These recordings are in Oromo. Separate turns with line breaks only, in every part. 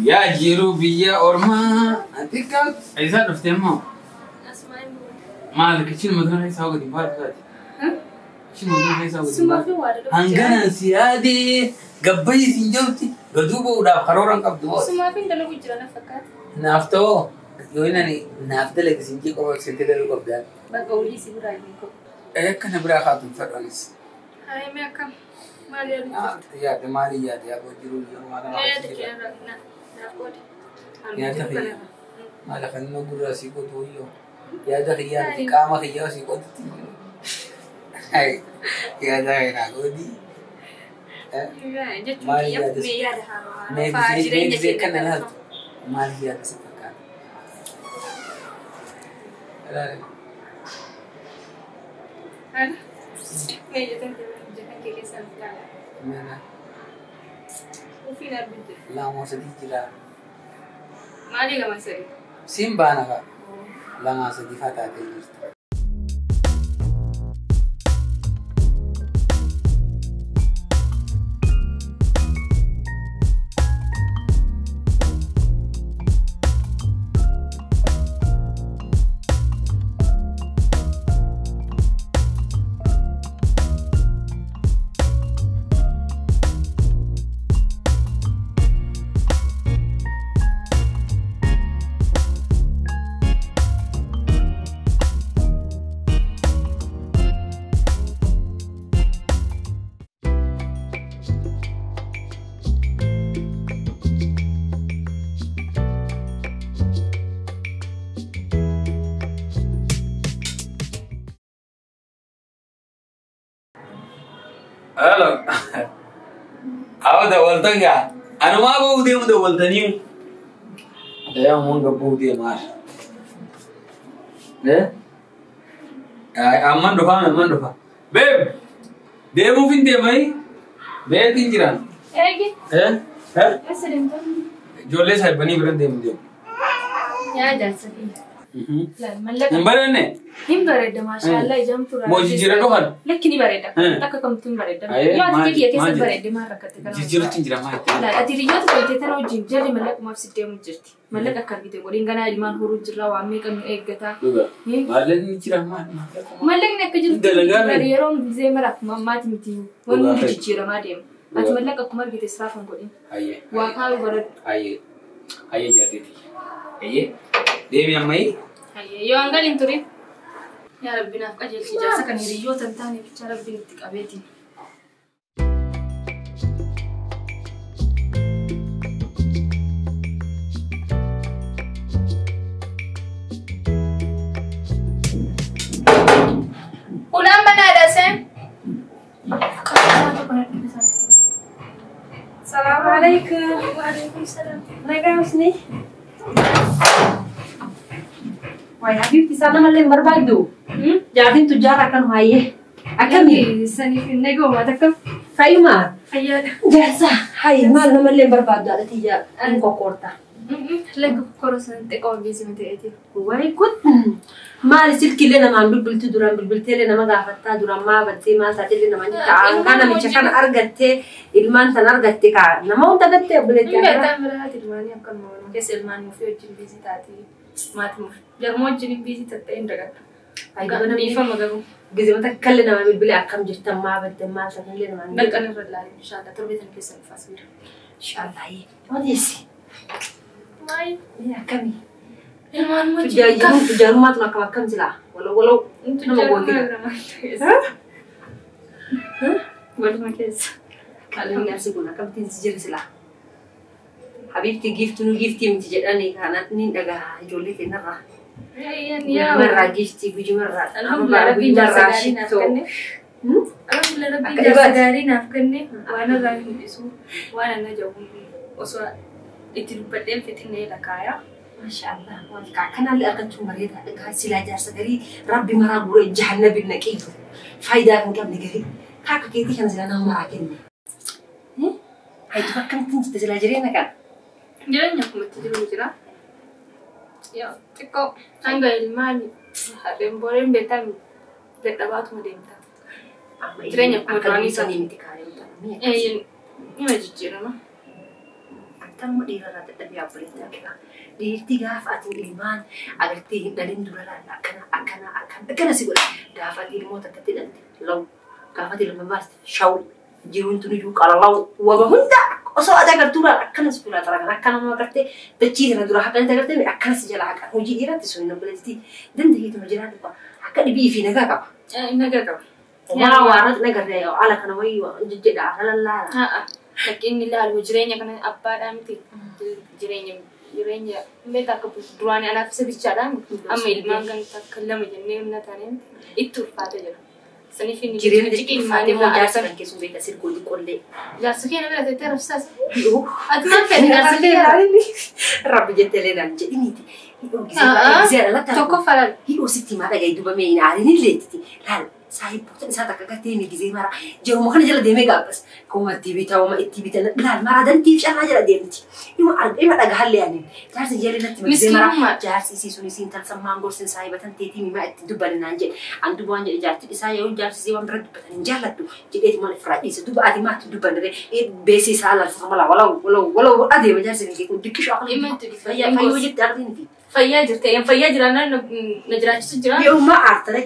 Yaa jiru biyya ormaa ati kan eessaa dhufte immoo? Maal kichin mataa keessaa gadi baatu taate? Kichin mataa keessaa gadi baatu. Hanganaan si yaadee gabbayyi siin jirti gaduu ba'uudhaaf karoora hin qabdu.
Sumaafin dalagu jira na fakkaata.
Naaf ta'oo yoo inni naaf dalage siin jee qofa seentee dalaguu qabdaa.
Bakka olii si biraa hin qabu.
Akkana biraa kaatu hin fedhanis.
Haayime akkam maal yaadu jirta?
Yaade maali yaade yaa jiru yeroo maal
Yaada kee irraa naaf qoodi.
Yaada kiyya maal kan inni gurraa sii qotu wayyoo yaada kiyyaa miti qaama kiyyaa sii qotutti yaada kiyyaa qoodi.
Jechuun
Maal
kiyya
yaada
mee yaada haaraa
mee
fa'aa
gisee
jireenya
gisee
kee
kana
gargaarsa.
laaltu maal yaada si fakkaata? Ilaali.
Mee jetan kee keessaa nuuf ilaala.
Mana
Ofiin arguu jira.
lama sadii jira.
Maalii lama sadii?
Siin baana fa'a lama sadii fa'a taatee jirti. Hello. Awa dawaltan gaa. Anumaa ba'uu deemu dawaltaniimu. Yaa mun gabbuu deemaa. Eh? Amman dhufa amman dhufa. Babe. Deemuuf hin deemai. Beetiin jiran.
Eegi.
Eh? Eh?
Eessa deemta?
Ijoollee saahibbanii bira deemu deemu.
Yaa jaarsa kiyya. Laal mallaqa.
Hin bareedne?
Hin bareeda maashaallah ijaan turaa.
Moo jijjiirra dhufan?
Lakki ni bareeda. Akka kamtu hin bareeda. Yoo ati kiyya keessa bareedde maal rakkatte kana?
Jijjiirrutti hin jira maal itti?
Laal ati hiriyoota toltee tana wajjin jarri mallaqumaaf si deemu jirti. Mallaqa akka argite godhin ganaa ilmaan horuu jirra waan meeqa nu eeggata.
Dhugaa. Maallaqni jira maal maallaquma?
Mallaqni akka jiru
Dalagaa mee?
yeroo gisee mara akkuma ammaati miti wanni
Dhugaa
hundi
ta'e.
jijjiiramaa deema. Ati mallaqa akkuma argite siraaf hin godhin.
Hayyee.
Waa kaayuu baradhu.
Hayyee. Hayyee jaarteeti. Hayyee. Deemi ammayii.
Hayyee yoo hangal hin turin. Yaa Rabbi naaf qajeelchi jaarsa kan hiriyoota hin taane bicha Rabbiin itti qabeetiin. Ulaan banaadha seen.
Salaamu alaikum.
Waalaikum salaam.
Nagaa husni. Waay habibti isaan namallee hin barbaaddu. Jaartiin tujjaara akkan waayyee. Akkamii?
Saniif hin nagoomaa takka
Fayyuma?
fayyaadha.
Jaarsa hayi maal namallee hin barbaaddu haadha tiyya hin kokkoorta.
Lakka kokkora san xiqqoo ogeessima ta'eeti.
Waay kun maali silkiillee namaan bilbiltu duraan bilbilteellee nama gaafattaa duraan maa battee maal taateellee nama jetta aangaa namicha kana argattee ilmaan tan argatte kaa nama hunda gattee obboleettii
Hin
argaa.
beektaa biraati ilmaanii akkanuma waluma keessa ilmaan nuuf wajjin biizii taati. Maatii nuuf jarmoo wajjin biizii tatta'ee hin dagadha. Dhiifama garuu
Gizee takkallee nama bilbilee akkam jirtan maa baddan maal taateellee namaan
balqan irra ilaalu inshaalla torbee tan keessa nuuf as bira.
Inshallah. Odeessi.
Maayii
Akkamii?
ilmaan wajjin
Tujjaarummaa tun akkam akkam silaa? Walau walau nama gooti.
Waluma keessa.
Alhamdulillah kun akkamittiin si jira silaa? Habibti giiftuu nu giiftii miti jedhanii kana ni dhagaa ijoollee keenyarraa. Gujumarraa giiftii gujumarraa.
Alhamdulillah rabbiin jaarsa gaarii naaf kenne. Alhamdulillah rabbiin
Akka
jaarsa
dhibaati.
gaarii naaf kenne waan irraa hin dhiisu waan anna jedhu osoo itti dubbadheen fixinee lakkaaya.
Maashaallah. Waan akkanaallee argachuun bareedaadha. Gaa silaa jaarsa garii rabbi maraa guree jahannabi naqee faayidaa kan qabne garii kaaka keetii kana silaa nama maraa kenne. Hayitu akkamittiin jirta silaa jireenya kana?
Jireenya akkuma itti jiru jira. Yaa xiqqoo hanga ilmaan harreen booreen beektaa dadhabaatuma deemta. Jireenya akkuma
Akka
duraanii
durii sanii miti kaayee
Nima jijjiirama.
Tanuma dhiirarraa dadhabee abboleettii akkanaa. Dhiirti gaafa ati ilmaan agartee hin dhalin dura laal akkana akkana akkana akkana si godha. Gaafa ati ilmoota akkatti dhalte law gaafa ati ilma baaste shaw jiruun tun iyyuu qalalaw waba hunda osoo ati agartuu laal akkana si godha xaragan akkana nama agartee dachii kana dura haqanii agartee akkana si jala haqan hojii dhiiratti sun hin obboleettii dandeettuma jiraatu akka dhibii fi nagaa qaba.
Nagaa qaba.
Waa waarratti nagarree ala kana wayii jedha lallaala.
Lakki inni ilaalu jireenya kana abbaadhaa miti jireenya jireenya meeqa akka duraanii anaaf isa bichaadhaa amma ilmaan kan takka lama jennee humna taaneen itti ulfaata jira. Saniif inni
Jireenya
jiqii
ulfaatee
ilmaanii
moo
irraa
jaarsa
argatan.
kan keessuun beekta sirgooti qollee.
Jaarsa kee na bira teettee rabsaas. Ati maal fedhe jaarsa kee irraa?
Rabbi jettee leenaan jedhiniiti.
Tokkoffaa laal.
Hidhoo sitti himaa dhagahi duba mee hin aarin illeettiti. Laal saahibboota isaa takka gartee mi gizee mara jiruma kana jala deemee gaabbas. Koma itti bitaa wama itti bitan laal mara dantiif callaa jala deemti. Ima arga ima dhagahallee ani. Jaarsi jalli natti gizee mara
Miskiinummaa.
jaarsi isii sun isiin talsammaan gorsin saahibatan teetii mimaa itti dubbanne naan jedhe. An duba waan jedhe jaarti isaa yoo jaarsi isii waan bira dubbatan hin jaalladhu jedheeti maal ofirraa dhiise. Duba ati maatti dubbanne ree beesii isaa laalfama mala walaw walaw walaw adeema jaarsi kan kee kun dikkishu aqli.
Dhimma itti dhufe.
Fayyaa fayyoo jette aqliin
Fayyaa jirte. Fayyaa jiraannaan na jiraachisu jira.
Yoo aartare.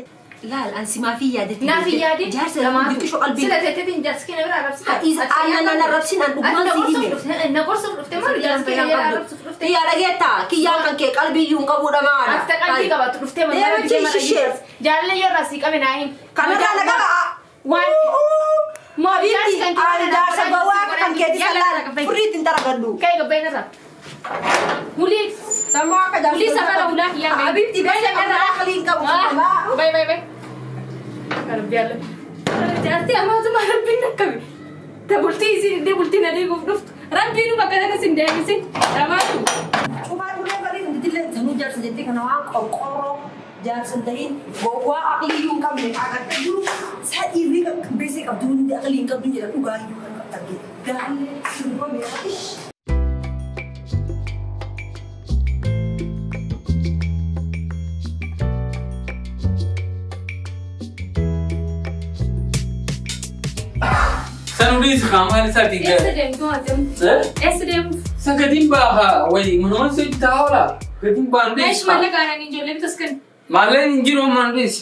Laal an simaa fi yaadetti.
Naaf hin yaadin.
Jaarsa dikkishu qalbii.
Sila teetteetiin jaarsi kee na bira arrabsita.
Isa aannan arrabsin an dhugumaan si hime.
Na gorsuuf dhufte maal jaarsi kee na bira arrabsuuf dhufte?
Kiyyaa dhageettaa kiyyaan kan kee qalbii iyyuu hin qabuudha maala.
Ati qalbii qabaattu dhuftee mana
Deema shishee.
Jaalallee yoo irraa sii qabe naa him.
Kanarraa na qaba.
Waan moo jaarsi kan kee
Ani jaarsa gowwaa akka kan keetii sallaala furriitti hin taragadhu.
Ka'ee gabbaa'in irraa. Hulii
Tammoo akka jaarsa.
hulii safara hulaa kiyyaa ga'e.
Habiibti beekta kanarraa aqlii hin qabu.
Bay bay bay. Rabbi alla. Jaartii ammaatuma rabbiin akkami. Ta bultii isin iddee bultii na deeguuf dhuftu. Rabbiin bakka kana sin deebisin. Dhamaatu.
Cufaa duree barii hundillee sanuu jaarsa jettee kana waan qorqorroo jaarsa hin ta'in gowwaa aqlii iyyuu hin qabne agartee jiru sadii fi beesee qabdu hundi aqlii hin qabdu jedha dhugaa iyyuu kan qabdu. Gaallee sirba meeqa.
Sanuudhiis qaamaan isaatiin
Eessa deemtu ati? Eessa deemtu?
San gatiin baafa wayi manumaan si hojjetaa oola. Gatiin baanu
Meesh mallaqa aananii ijoollee bitas kan.
Maalleen hin jiru ammaan dhiis.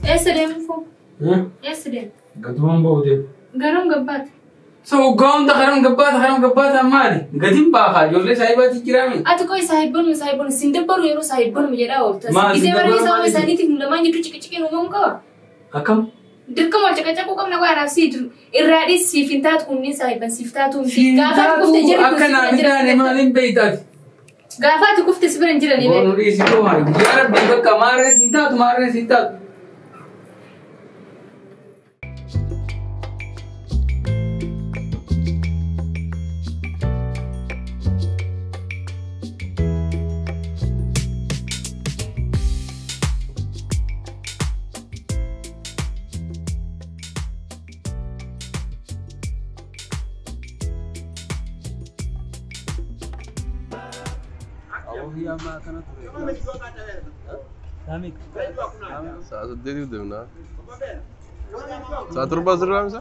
Eessa deemtu? Eessa deemtu?
Gatumaan ba'u deemu.
Garuun gabbaata.
So hoggaa hunda karam gabbaata maali? Gatiin baafa ijoollee saahibaatti jiraame.
Ati koo saahibboon saahibboon sin dabbaru yeroo saahibboon jedhaa oolta.
Maal sin
Gisee bara
dabbaru
isaa
maali?
isaaniitiif nu lamaan jidduu ciqiciqiin uumamuu qaba.
Akkam?
Dirqama wal caqacaquu qabna waa anaaf sii irraa dhiis siif hin taatu kunniin saahibban siif taatu miti.
Siin
Gaafa ati
taatu
kufte jirri kun
akka
si bira
naaf hin
jiran.
taane maaliin beeytaati?
Gaafa ati kufte si bira hin jiran.
Boonu dhiisi koo maali? Yaa Rabbi bakka maarree siin taatu maarree siin taatu.
Sa'a 8 deemna. Sa'a 7 asirraa misa?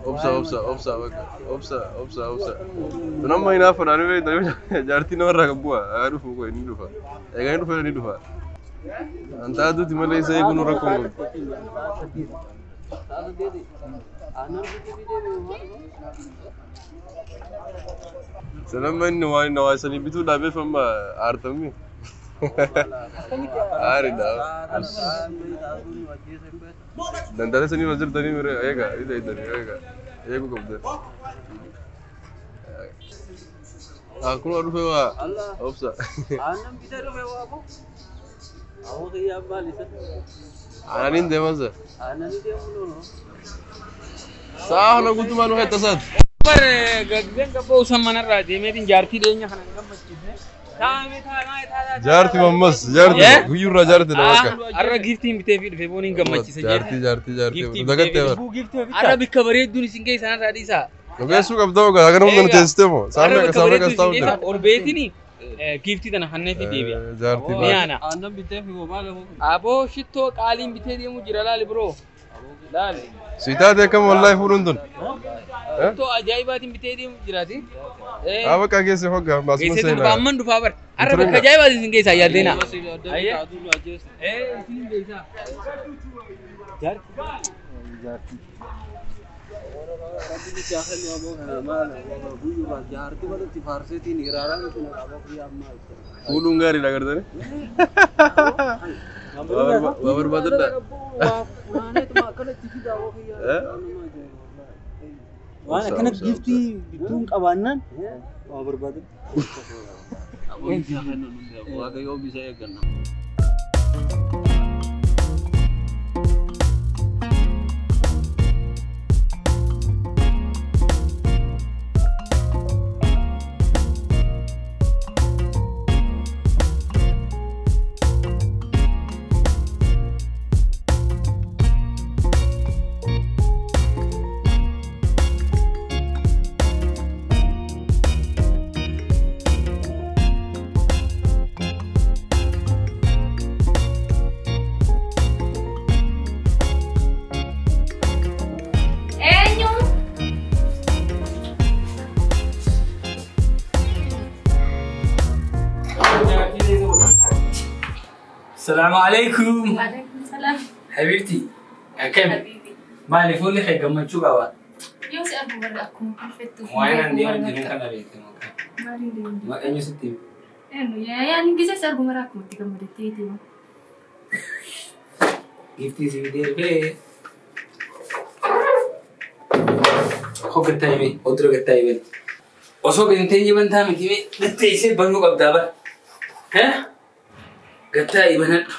Obsa obsa obsa bakka obsa obsa obsa. Tun amma hin hafu naannoo beektaa jaartii namarraa kan bu'a haa dhufu koo inni dhufa. Egaa inni dhufa ni dhufa. An taatuuti malee isa eeguun rakkoo hin qabu. Sanamma inni waan inni hawaasanii bituu dhaabeef amma aartamni. Aariidha. Dandala sanii wal jirtanii mire eega ida idanii eega eeguu qabdan. Akkuma dhufe waa obsa. Aananiin deemansa. Sa'a kana guutumaa nu heettasaati.
Bare gaggeen qabboo usan manarraa deemeetiin jaartii dhiyeenya kana hin gammachiisne.
Jaarti mammas jaarti guyyurraa jaarti lama.
Arra giiftiin bitee fi dhufee booniin gammachiisa jee.
Jaarti jaarti jaarti. Dagattee bara.
Arra bikka bareedduun isin geessa sanarraa dhiisaa.
Dhugeessuu qabda ogaa haga namni nu teessitee moo saamee akka saamee kas taa'u jira.
Ol beetini giiftii tana hannee fi deebi'a.
Jaarti
Ni ana. Aboo shittoo qaaliin bitee deemu jira laali biroo. Laali.
Si taate akkam wallaahi fuudhuun tun.
Shittoo ajaa'ibaatiin bitee deemu jiraati.
Haa bakka geesse hoggaa baasuma
Geesse
seenaa.
dhufa amman dhufaa bar. Arra bakka ajaa'ibaatiin isin geessaa yaaldeena. Isin geessaa.
Fuudhuun gaariidha agartanii. Waa barbaadadha.
Waan akkana giiftii bituun qabaannaan waa barbaadadha.
Eenyu?
Salaamu alaikum.
Waalaikum salaam.
Habibti. Akkami?
Habibi.
Maali fuulli kee gammachuu qaba?
Yoo si argu barra akkuma perfectu.
Waa'ee naan deemaa jiru kana beekte maqaa.
Maaliin deemu?
Maqaan sitti himi.
Eenyu yaani gisee si argu mara akkuma itti gammadettee deema.
Giiftii si fidee dhufee. Koo gattaa hime, odura gattaa hime. Osoo gadi hin teenye bantaa miti hime, gatteessee banuu qabdaa bara. Gattaa himanadhu.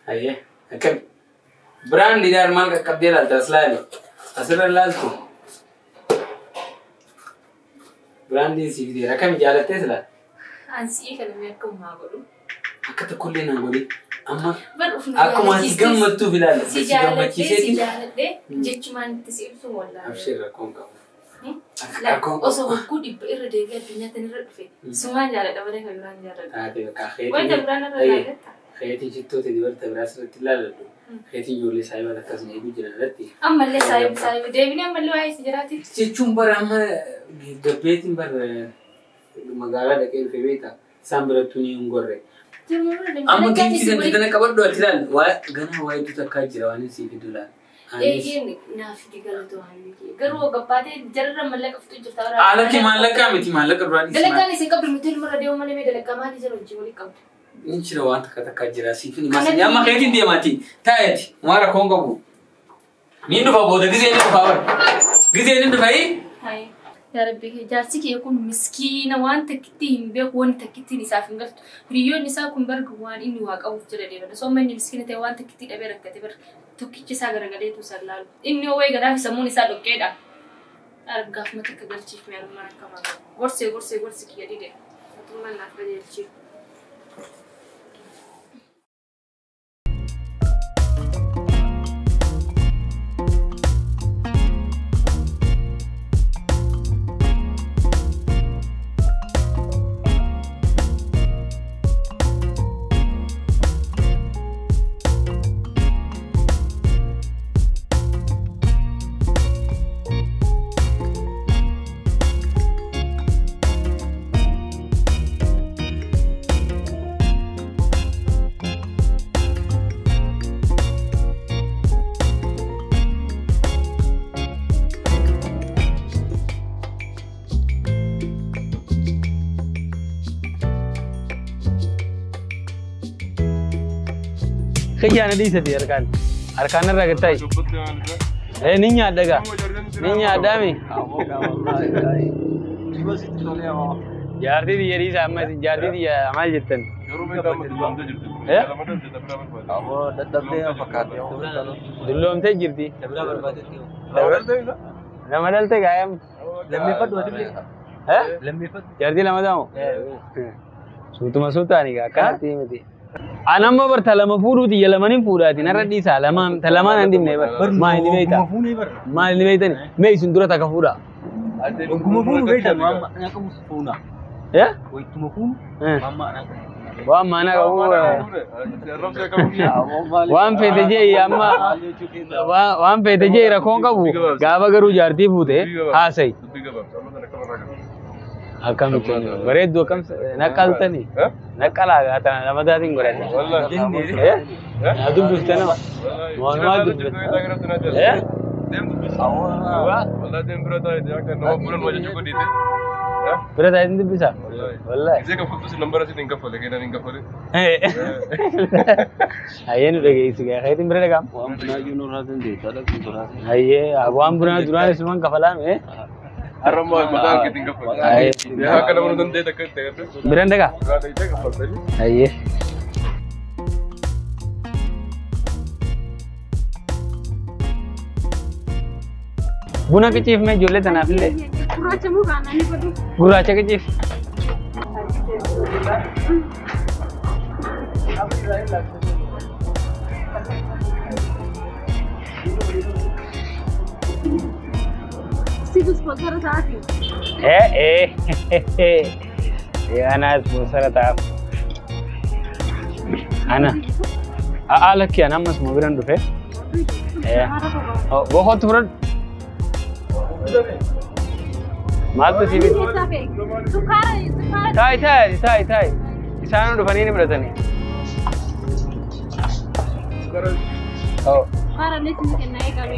Hayyee, akkami? Biraan maal qaqqabdee ilaalta as laali. Asirra ilaaltu. Biraandiin si fideera. Akkami jaalattee silaa?
Ansi kana mee akka uumaa godhu.
Akka tokkollee naan godhin. Amma
Bar ufna
akkuma ati gammattuuf ilaalla.
Si
Si
jaaladhee si
gammachiiseeti.
jaaladhee jechumaan itti si ibsu wallaahi.
Abshir rakkoon qabu. Rakkoon
Osoo hogguu dhibba irra deebi'ee addunyaa tanarra dhufe sumaan jaaladha malee kan biraan jaaladha.
Taate bakka
Wanta biraan irra jaallatta.
Keetiin shittoota dibarta biraa sirriitti ilaaladhu. Keetiin ijoollee saayibaa akkasuma eeguu jiran irratti.
Ammallee saayibu saayibu deebinee ammallee waa'ee si jiraati.
Jechuun bara amma gabbeetiin bara magaalaa dhaqee dhufe beektaa isaan birattuu ni hin gorre. Amma giiftii sana tana qabadhu ati ilaali. Ganaa waa'ee takkaa jira waan hin siif fidu laal.
Eegeen naaf galatu waan garuu gabbaatee jararra mallaqa fixu jirta.
Alatti maallaqaa miti maallaqa duraa dhiisi.
Dalagaan isin qabdu nuti ilmarra deemu malee mee dalagaa maalii jala hojii walii qabdu.
Ni jira waan takka takkaa jira siif hin himasin. Amma keetiin deemaati. Taa'eeti. Waan rakkoon qabu. Ni dhufa booda gizee ni dhufa bara. Gizee ni dhufa.
Yaa Rabbi jaarsi kiyya kun miskiina waan takkitti hin beeku waan takkittiin isaaf hin galtu. Hiriyoonni isaa kun barga waan inni waa qabuuf jala deeman. Osoo inni miskiina ta'e waan takkitti dhabee rakkate bar tokkichi isaa garagaleetu isaan laalu. Inni yoo wayii gadaaf sammuun isaa dhoqqeedha. Argaaf mata akka galchiif mee armaan akka maal. Gorsee gorsee gorsi kiyya dide. Mootummaan naaf qajeelchiif.
Kiyyaana dhiisati harkaan. Harkaan irraa gattaa'e. Ni nyaadha gaa. Ni nyaadhaami. Jaartii xiyya dhiisa amma isin jaartii xiyya maal jettan? Dulloomtee jirti. Lama dhalte gaayam. Jaartii lama ta'amu? Suutuma suutaani gaa akkanatti miti. An amma bar ta lama fuudhuuti iyya lamaniin fuudhaati narra dhiisaa lamaan ta lamaan an dhibne bar. Maal inni beektaa? Maal inni beektani? Mee isin dura takka fuudhaa.
Ogguma fuunu beektaa waan ma'anaa qabu fuuna. Wayituma fuunu waan ma'anaa qabu.
Waan ma'anaa qabu. Waan feete jee amma waan feete jee rakkoon qabu gaafa garuu jaartii fuute haasayi. Akkamitti bareedduu akkam naqqaltanii naqqalaa gaatana lama taatiin godhadha. Na dubbifte nama waanumaa dubbifte. Bira taatiin dubbisa? Wallaahi. Hayyee nu dhageessi gaa keetiin bira dhagaam.
Waan bunaa iyyuu nurraa dandeessa dhaqni duraa.
Hayyee waan bunaa duraan isumaan kafalaame. Biran dhagaa? Hayyee. Buna qiciifme ijoollee tanaaf illee.
Gurraacha moo kaananii godhu?
Gurraacha qiciif.
Situ sponsor taati.
Ana sponsor taaf. Ana. Aa lakki ana ammas moo biraan dhufe. Boqotu fudhadhu. Maaltu si bitu? Taayi taayi taayi taayi. Isaan dhufanii ni fudhatanii.
Sukkaara illee isin kennaa eegame.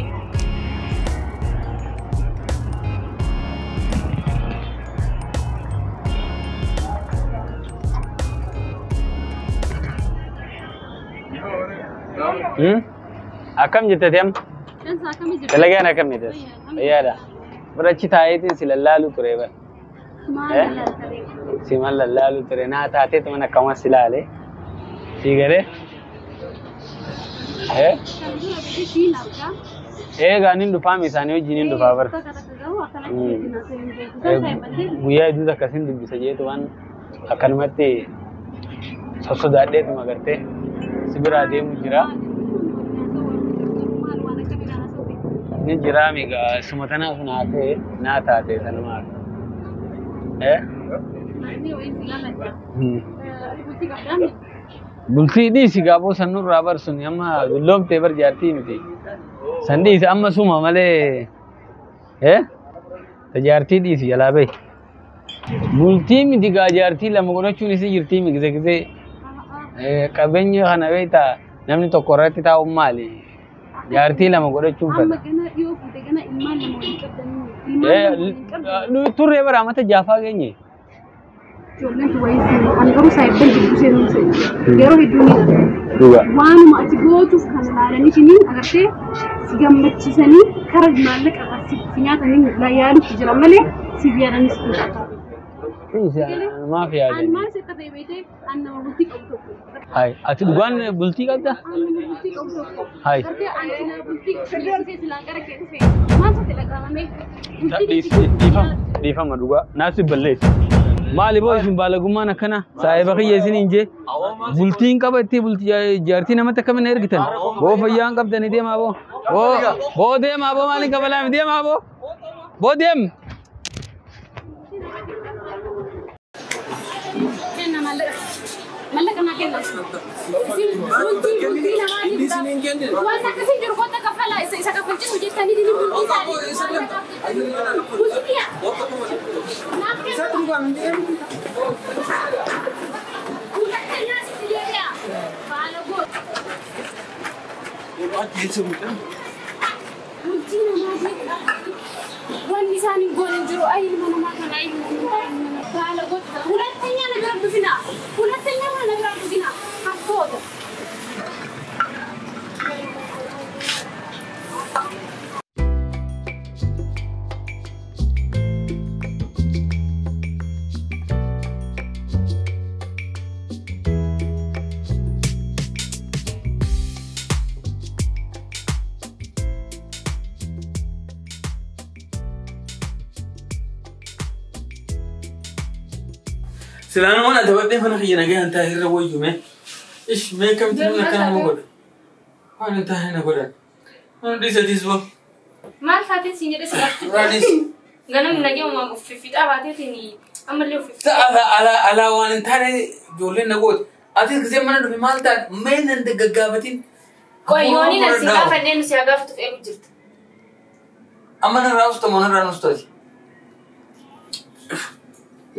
Akkam jette amma? Dalagaan akkam jette? Fayyaadha. Bara achi taa'eetiin si lallaalu ture bara. Si maal lallaalu ture naa taateetu mana akkama si laale. Si galee? Egaa nin dhufaam isaanii wajjin nin dhufaa bara. Guyyaa hedduutu akkasiin dubbisa jeetu waan akkanumatti sossodaadheetuma gartee si biraa deemu jira. Ni jira migaa suma tanaaf naa ta'e naa taate sanumaaf. Bultii dhiisi gaaboo sanurraa bar sun amma dulloomtee bar jaartii miti. San dhiisi amma suma malee jaartii dhiisi jalaa bahi. Bultii miti gaa jaartii lama godhachuun isii jirtii mi gise gise qabeenya kana beektaa namni tokko irratti taa'uun maali? Jaartii lama godhachuun fedha. Turree bara amata jaafaa geenye.
Ijoolleen wayii ani garuu saayibban jidduu seenuu yeroo hedduu ni
Dhuga.
Waanuma ati gootuuf kan ilaalanii isiniin agartee si gammachiisanii kara maallaqa si nyaatanii yaalutti jira malee siif yaadanis hin qabu.
Maaf yaadani?
Ani maal sitti ta'e beekte ani nama bultii qabu tokko.
Hai, ati dhugaan bultii qabda?
Ani nama bultii qabu tokko.
Hai.
Gartee ani silaa bultii dhiisee silaa gara kee dhufe maal sitti dhaga'amame?
Dhiifama, dhiifama dhugaa. Naaf si balleessi. Maali boo isin baalagummaan akkana saahiba kiyya isin hin jee bultiin qaba itti bultii jaartii namatti akkamiin ergitan boo fayyaan qabdanii deemaa boo boo deemaa boo maaliin qabalaami deemaa boo boo deem.
Kenna maallaqa maallaqa naa kenna. Isin bultii bultii namaatiif waan akkasii jiru kottaa kaffalaa isa kaffalchiisu jettanii bultii isaanii bultii kiyya. Naaf kenna. Hulattanyaa sitti deebi'a. Baala goota. Bultii namaatiif wanni isaan hin goone hin jiru. Ay ilma namaa kana ay ilma namaa baala goota. Hulattanyaa na bira dhufina. Hulattanyaa kana na bira dhufina. Hattoota.
Silaan waan adabadhee mana kiyya nagaa hin taa'e irra wayyume. Ish mee akkamitti namni akkana nama godha? Waan hin taane na godhan. Waan dhiisatis boo.
Maal taateen siin jedhe si gaafatu.
Raadis.
Ganamni nagee uumamu of fiixaa baateetiin ammallee of fiixaa.
Ala ala ala waan hin taane ijoolleen na goote. Atis gisee mana dhufe maal taate mee nan gaggaafatin.
Qoyyooniin asi gaafannee nu si haa gaafatuuf eegu jirta.
Amma narraa usta moo narraa ustaati?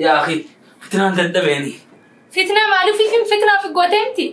Yaa akhi fitinaan dadhabeeni.
Fitnaa maaliif fitnaa fi gootee miti?